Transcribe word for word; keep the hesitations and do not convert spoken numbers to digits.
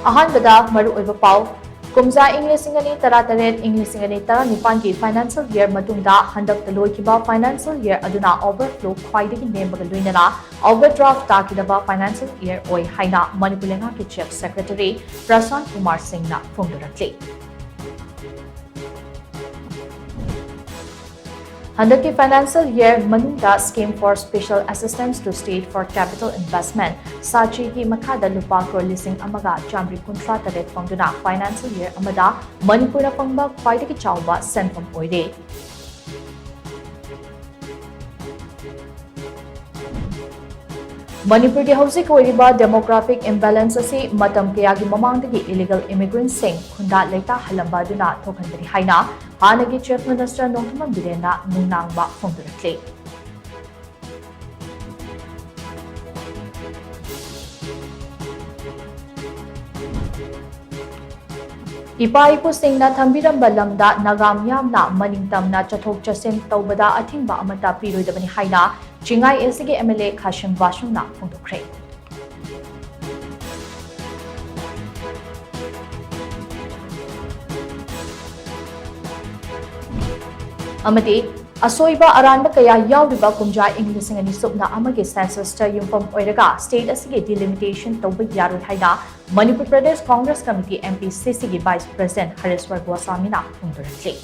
ꯑꯍꯥꯟꯕꯗ ꯃꯔꯨꯑꯣꯏꯕ ꯄꯥꯎ꯫ ꯀꯨꯝꯖꯥ ꯏꯪ ꯂꯤꯁꯤꯡ ꯑꯅꯤ ꯇꯔꯥꯇꯔꯦꯠ, ꯏꯪ ꯂꯤꯁꯤꯡ ꯑꯅꯤ ꯇꯔꯥꯅꯤꯄꯥꯟꯒꯤ financial year ꯃꯇꯨꯡꯗ ꯍꯟꯗꯛꯇ ꯂꯣꯏꯈꯤꯕ financial year ꯑꯗꯨꯅ overflow ꯈ꯭ꯋꯥꯏꯗꯒꯤ ꯅꯦꯝꯕꯒ ꯂꯣꯏꯅꯅ overdraft ꯇꯥꯈꯤꯗꯕ financial year ꯑꯣꯏ ꯍꯥꯏꯅ ꯃꯅꯤꯄꯨꯔ ꯂꯩꯉꯥꯛꯀꯤ Chief Secretary ꯄ꯭ꯔꯁꯥꯟꯠ ꯀꯨꯃꯥꯔ ꯁꯤꯡꯅ ꯐꯣꯡꯗꯣꯔꯛꯂꯤ꯫ ꯍꯟꯗꯛꯀꯤ financial year ꯃꯅꯨꯡꯗ Scheme for Special Assistance to State for Capital Investment, ꯁꯥꯆꯤꯒꯤ ꯃꯈꯥꯗ ꯂꯨꯄꯥ ꯀ꯭ꯔꯣꯔ ꯂꯤꯁꯤꯡ ꯑꯃꯒ ꯆꯥꯃꯔꯤ ꯀꯨꯟꯊ꯭ꯔꯥ ꯇꯔꯦꯠ ꯐꯪꯗꯨꯅ financial year ꯑꯃꯗ ꯃꯅꯤꯄꯨꯔꯅ ꯐꯪꯕ ꯈ꯭ꯋꯥꯏꯗꯒꯤ ꯆꯥꯎꯕ ꯁꯦꯟꯐꯝ ꯑꯣꯏꯔꯦ꯫ ꯃꯅꯤꯄꯨꯔꯒꯤ ꯍꯧꯖꯤꯛ ꯑꯣꯏꯔꯤꯕ demographic imbalance ꯑꯁꯤ ꯃꯇꯝ ꯀꯌꯥꯒꯤ ꯃꯃꯥꯡꯗꯒꯤ illegal immigrantꯁꯤꯡ ꯈꯨꯟꯗꯥ ꯂꯩꯇꯥꯍꯜꯂꯝꯕ ꯑꯗꯨꯅ ꯊꯣꯛꯍꯟꯕꯅꯤ ꯍꯥꯏꯅ ꯍꯥꯟꯅꯒꯤ Chief Minister ꯅꯣꯡꯊꯣꯝꯕꯝ ꯕꯤꯔꯦꯟꯅ ꯅꯨꯡꯅꯥꯡꯕ ꯐꯣꯡꯗꯣꯔꯛꯂꯤ꯫ ꯏꯄꯥ ꯏꯄꯨꯁꯤꯡꯅ ꯊꯝꯕꯤꯔꯝꯕ ꯂꯝꯗ ꯅꯥꯒꯥ ꯃꯤꯌꯥꯝꯅ ꯃꯅꯤꯡ ꯇꯝꯅ ꯆꯠꯊꯣꯛ ꯆꯠꯁꯤꯟ ꯇꯧꯕꯗ ꯑꯊꯤꯡꯕ ꯑꯃꯠꯇ ꯄꯤꯔꯣꯏꯗꯕꯅꯤ ꯍꯥꯏꯅ ꯆꯤꯡꯉꯥꯏ ꯑꯦꯁꯤꯒꯤ MLA ꯈꯥꯁꯤꯝ ꯕꯥꯁꯨꯝꯅ ꯐꯣꯡꯗꯣꯛꯈ꯭ꯔꯦ꯫ ꯑꯃꯗꯤ ꯑꯁꯣꯏꯕ ꯑꯔꯥꯟꯕ ꯀꯌꯥ ꯌꯥꯎꯔꯤꯕ ꯀꯨꯝꯖꯥ ꯏꯪ ꯂꯤꯁꯤꯡ ꯑꯅꯤ ꯁꯨꯞꯅ ꯑꯃꯒꯤ censusꯇ ꯌꯨꯝꯐꯝ ꯑꯣꯏꯔꯒ state ꯑꯁꯤꯒꯤ delimitation ꯇꯧꯕ ꯌꯥꯔꯣꯏ ꯍꯥꯏꯅ Manipur Pradesh Congress Committee, MPCCꯒꯤ Vice President ꯍꯔꯦꯁ꯭ꯋꯔ ꯒꯣꯁ꯭ꯋꯥꯃꯤꯅ ꯐꯣꯡꯗꯣꯔꯛꯂꯤ꯫